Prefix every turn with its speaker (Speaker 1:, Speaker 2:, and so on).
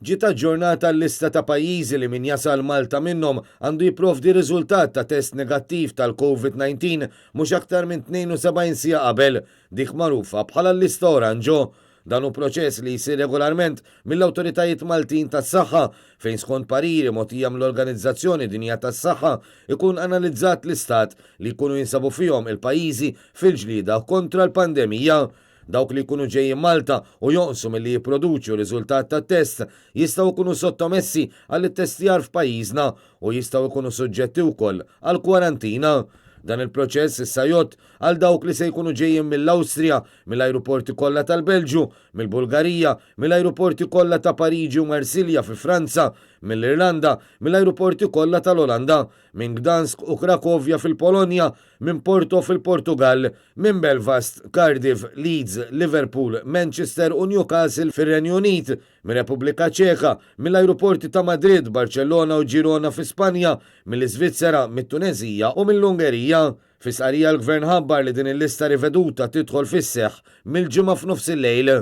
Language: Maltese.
Speaker 1: Ġiet aġġornata l-lista ta' pajjiżi li min jasal Malta minnhom għandu jipprovdi riżultat ta' test negattiv tal-Covid-19 mhux aktar minn 72 siegħa qabel, dik magħrufa bħala l-lista oranġo. Dan hu proċess li jsir regolarment mill-awtoritajiet Maltin tas-saħħa fejn skont pariri mogħtija mill-Organizzazzjoni Dinjija tas-Saħħa ikun analizzat l-istat li jkunu jinsabu fihom il-pajjiżi fil-ġlieda kontra l-pandemija. Dawk li jkunu ġejjin Malta u jonqsu milli jipproduċu riżultat tat-test jistgħu jkunu sottomessi għall-ittestjar f'pajjiżna u jistgħu jkunu suġġetti wkoll għal kwarantina. Dan il-proċess issa jgħodd għal dawk li se jkunu ġejjin mill-Awstrija, mill-ajruporti kollha tal-Belġju, mill-Bulgarija, mill-ajruporti kollha ta' Pariġi u Marsilja fi Franza, mill-Irlanda, mill-ajruporti kollha tal-Olanda, minn Gdansk u Krakovja fil-Polonja, minn Porto fil-Portugall, minn Belfast, Cardiff, Leeds, Liverpool, Manchester u Newcastle fir-Renju Unit, mir-Repubblika Ċeka, mill-ajruporti ta' Madrid, Barċellona u Girona fi Spanja, mill-Iżvizzera, mit-Tuneżija u mill-Ungerija. Fi stqarrija l-Gvern ħabbar li din il-lista riveduta tidħol fis-seħħ mill-Ġimgħa f'nofsillejl.